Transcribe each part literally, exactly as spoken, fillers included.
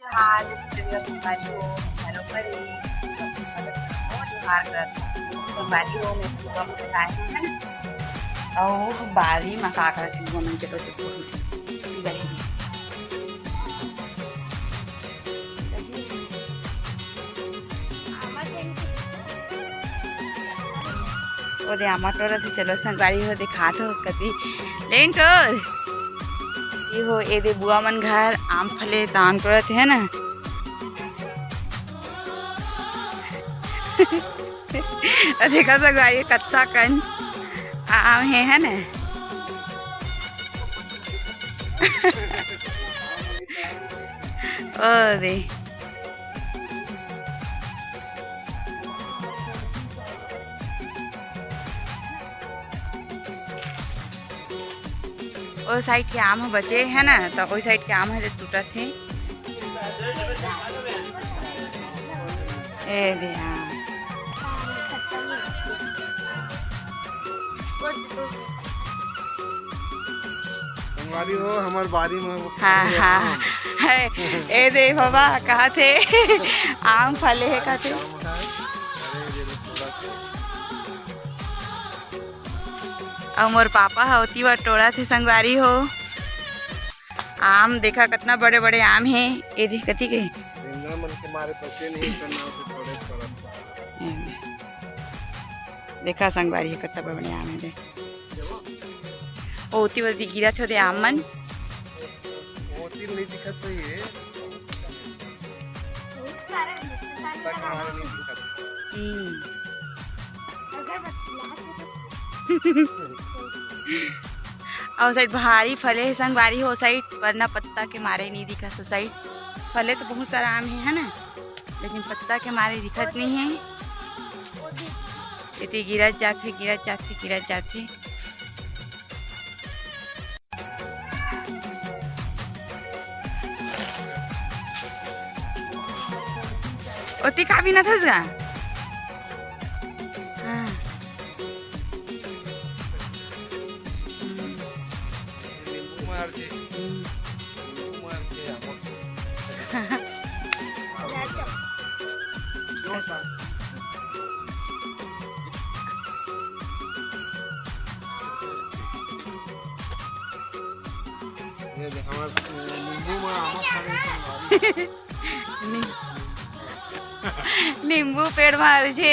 जोहार, जय छत्तीसगढ़ संगवारी हो, हेलो परी, जोहार करत हूँ। संगवारी हो, मैं पूजा में खाए हूँ, है ना? अउ बारी में का करत हूँ, मन के तो देखो, बहन। ओ दे आमा टोरत हे, चलो संगवारी हो दिखात हो कति लेन टोर। ये हो, ए दे बुआ मन घर आम फले त आम टोरत हे ना। अ देखा संगवारी कत्ता कन आम हे, है ना? ओ दे। ओ साइड के आम ह बचे हे ना, त ओ साइड के आम ह जे टूटत हे। ए दे आम। संगवारी हो, हमर बारी में वो हाँ, फले हाँ। आम। है, ए दे बाबा, कहा थे, आम फले हे, कहा थे। आम खाए। अरे, ये लो, पूरा। अउ मोर पापा ह ओती बर टोरत हे संगवारी हो। आम देखा, कतना बड़े-बड़े आम हे। ए देख, कति के। बेंदरा मन के मारे बचे नहीं, त नाव से टोरे पड़त। देखा संगवारी, कतना बड़े-बड़े आम हे, देख। ओ, ओती ओती गिरत हे, दे आम मन। ओती नहीं दिखत तो ये। हम्म। अउ साइड भारी फले हे संगवारी हो, साइड पर ना पत्ता के मारे नहीं दिखत, तो साइड फले तो बहुत सारा आम हे, है ना, लेकिन पत्ता के मारे दिखत नहीं हे। एती गिरत जाथे, गिरत जाथे, गिरत जाथे। ओती का बिनत हस गा? हाँ। नींबू मार दे। हम्म। नींबू मार दे, आमक। ये देख, हमर नींबू में आमक खा रहे हैं। नी-, नींबू पेड़ मार जे।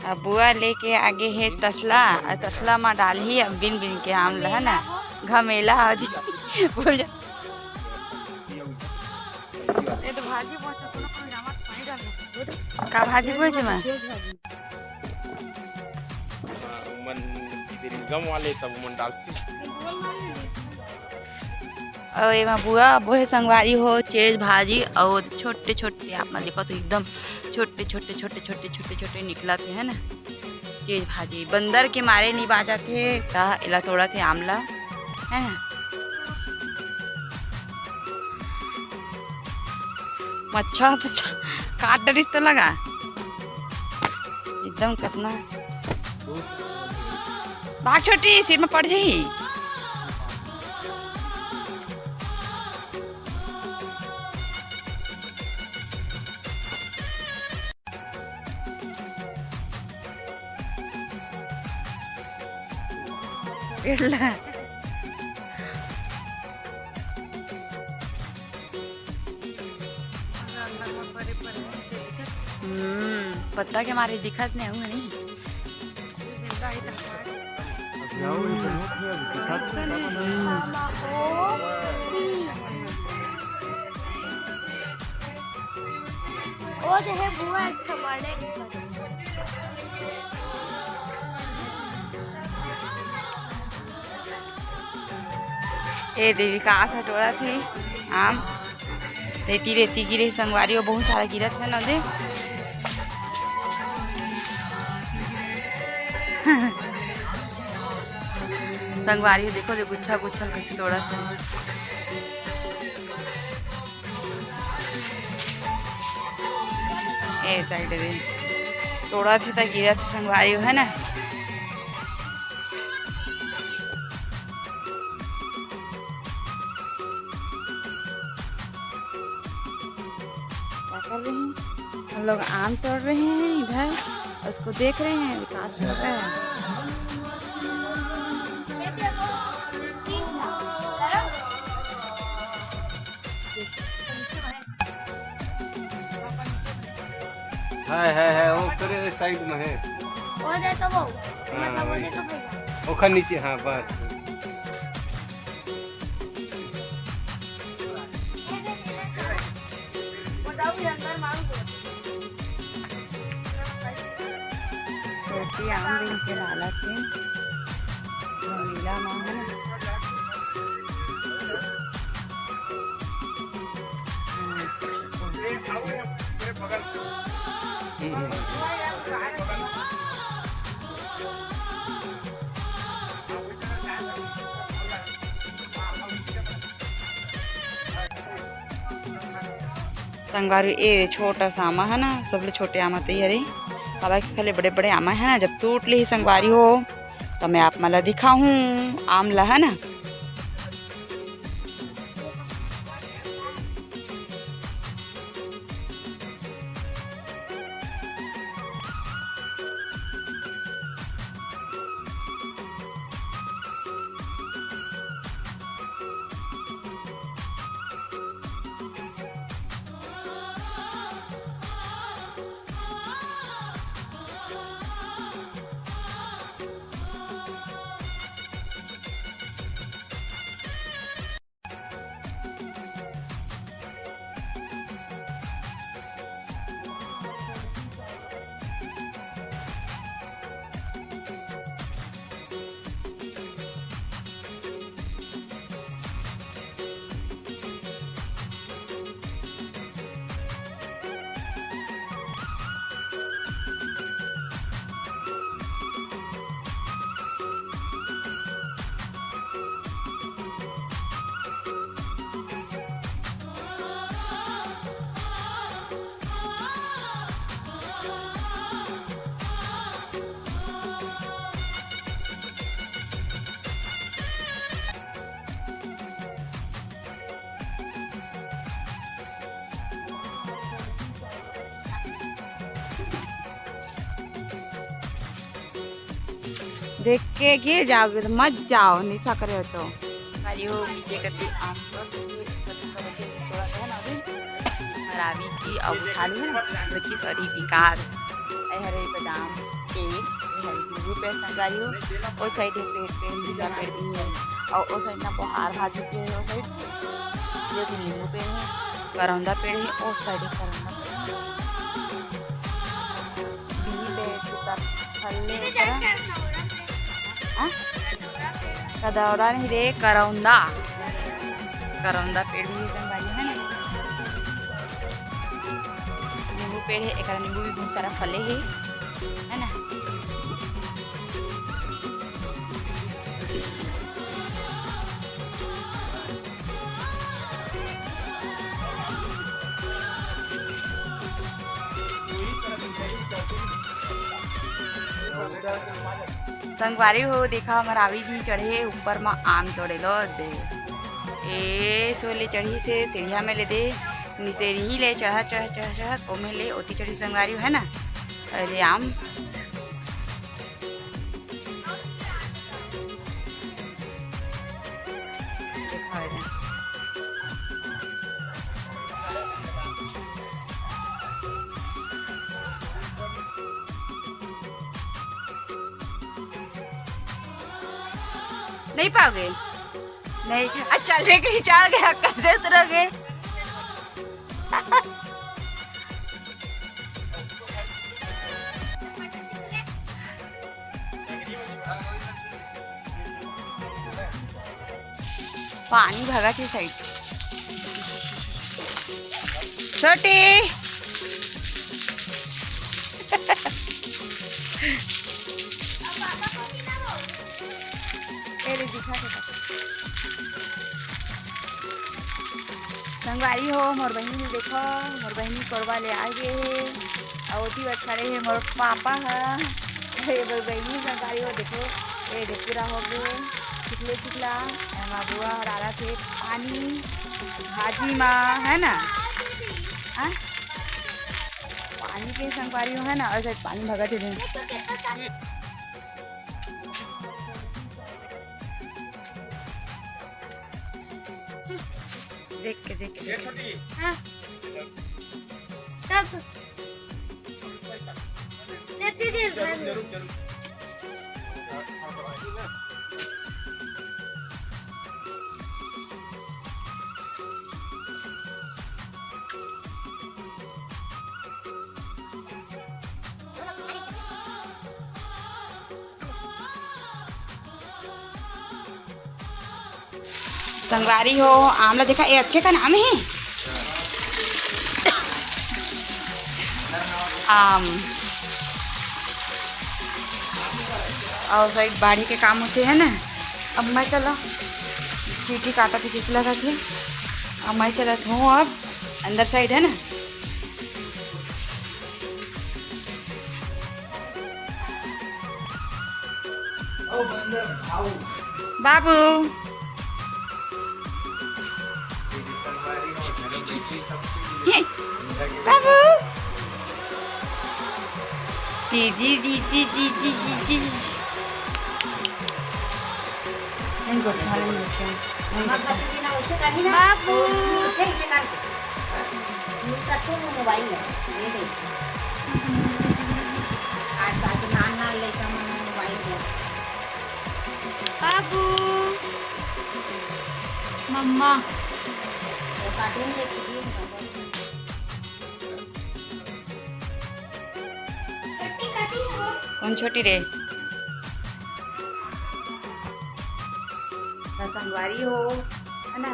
अब बुआ लेके आगे हे तसला, अउ तसला म डालही अब बिन बिन के आम ल, है ना, घमेला हो जी। बोल जा। ये तो भाजी बहुत, कोनो कोनो डामर पानी डाल दो। का भाजी बोए छे माँ? मन बिरिंगम वाले तब मन डालते। अउ एमा बुआ बोहे संगवारी हो, चेज भाजी अउ छोटे छोटे, आप मन देखो तो एकदम छोटे छोटे, छोटे छोटे, छोटे छोटे निकलत हे, है ना। चेज भाजी बंदर के मारे नहीं बाजत हे, त एला तोड़त हे आमला, है ना। मच्छर तो छ-, काट डरिस तो लगा एकदम कतना। भाग छोटी, सिर में पड़ जाही। पेड़ ला। हम्म, पत्ता के मारे दिखत नहीं हूँ, नहीं। ओ देहे बुआ एक ठो बड़े। ए देवी का आस टोरत हे आम। तेती रेती गिरे संगवारी हो, बहुत सारा गिरत हे ना दे। संगवारी हो, देखो दे गुच्छा गुच्छा ल कइसे तोड़त हे। ए साइड रे तोड़त हे त गिरत हे संगवारी हो, है ना। क्या कर रहे हैं? हम लोग आम तोड़ रहे हैं इधर, उसको देख रहे हैं, विकास कर रहा है। है, है, है, वो तेरे साइड में है। वो दे तो वो। हाँ, मतलब वो वही। दे तो भैया। ओखर नीचे, हाँ, बस। वो जाओ, ये अंदर मारो। छोटी आम भी के लालत हे, नीला मा है ना। संगवारी, ए छोटा सा आमा है ना, सबले छोटे आमा तो ये हरे। काबर के खाली बड़े-बड़े आमा है ना, जब टूट लिही संगवारी हो, त मैं आप मन ला दिखाहूँ आम ला, है ना। देख के गिर जाओगे तो मत जाओ, निशा करे हो तो। अरे हो पीछे करती आम पर थोड़ा सा है ना अभी। रावी जी अब उठा ली है ना, लकी सॉरी विकास। ए हरे बादाम, पेड़, ए हरे नींबू पेड़ संगवारी हो। ओ साइड है पेड़, पेड़, नींबू पेड़ भी है। और ओ साइड ना बोहार भाजी पेड़ है, ओ साइड ये भी नींबू पेड़ है, करौंदा पेड़ है, ओ साइड है करौंदा पेड़। बीनी पेड़ के तर फल ले ओकरा। हाँ? कदौरा नहीं रे, करौंदा। करौंदा पेड़ भी एकदम बाजू है ना। नींबू पेड़ है, एकरा नींबू भी बहुत सारा फले है, है ना। संगवारी हो, देखा हमर रावी जी चढ़े ऊपर म आम तोड़े ल दे। ए सोले चढ़ी से सीढ़िया में ले दे, निसेरी ले चढ़ा, चढ़ा, चढ़ा, चढ़ा, ओमे ले ओती चढ़ी संगवारी हो, है ना। अरे आम देखा है। नहीं पाओगे? नहीं। अच्छा, लेकिन चार गया, कैसे उतरोगे? पानी भगत हे side। छोटी। ए रे, दिखा के बता। संगवारी हो, मोर बहिनी देखो, मोर बहिनी कोरबा ले आ गे हे। अउ ओती बर खड़े हे मोर पापा ह। ए मोर बहिनी संगवारी हो, देखो, ए दे पूरा हो गे, चिखले चिखला, एमा बुआ ह डालत हे पानी, भाजी मा, है ना? हाँ? पानी के संगवारी हो, है ना? अउ side पानी भगत हे। देख के, देख के, देख के। हाँ। तब देती दी। संगवारी हो, आमला देखा, ए अतके का नाम हे। आम। अउ side बाड़ी के काम होथे, है ना? अब मैं चला, चीटी काटत हे, किसला रखे। अब मैं चलत हूँ अब अंदर side, है ना? बाबू। बाबू। दीदी, दीदी, दीदी, दीदी। नहीं, गोठिया, नहीं, गोठिया। नहीं, गोठिया। बाबू। मोबाइल है, ये देख। आजकल के नान नान लइका मन मोबाइल में। बाबू। मम्मा। वो cartoon देखती थी, कौन छोटी रे? त संगवारी हो, है ना?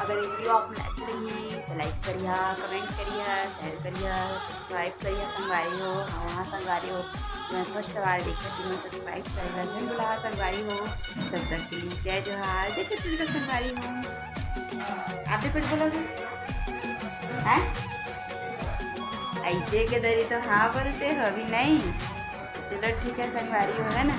अगर ये video आप लाइक करिए तो like करिए, comment करिए, share करिए, subscribe करिए संगवारी हो। हाँ, हाँ संगवारी हो, मैं first बार देखे तो मैं subscribe करेगा झन भुला संगवारी हो। तब तक के लिए जय जोहार, जय छत्तीसगढ़ संगवारी हो। आप भी कुछ बोलोगे? हैं? ऐसे के दरी तो हाँ बोलते हो, अभी नहीं। चलो ठीक है संगवारी हो, है ना?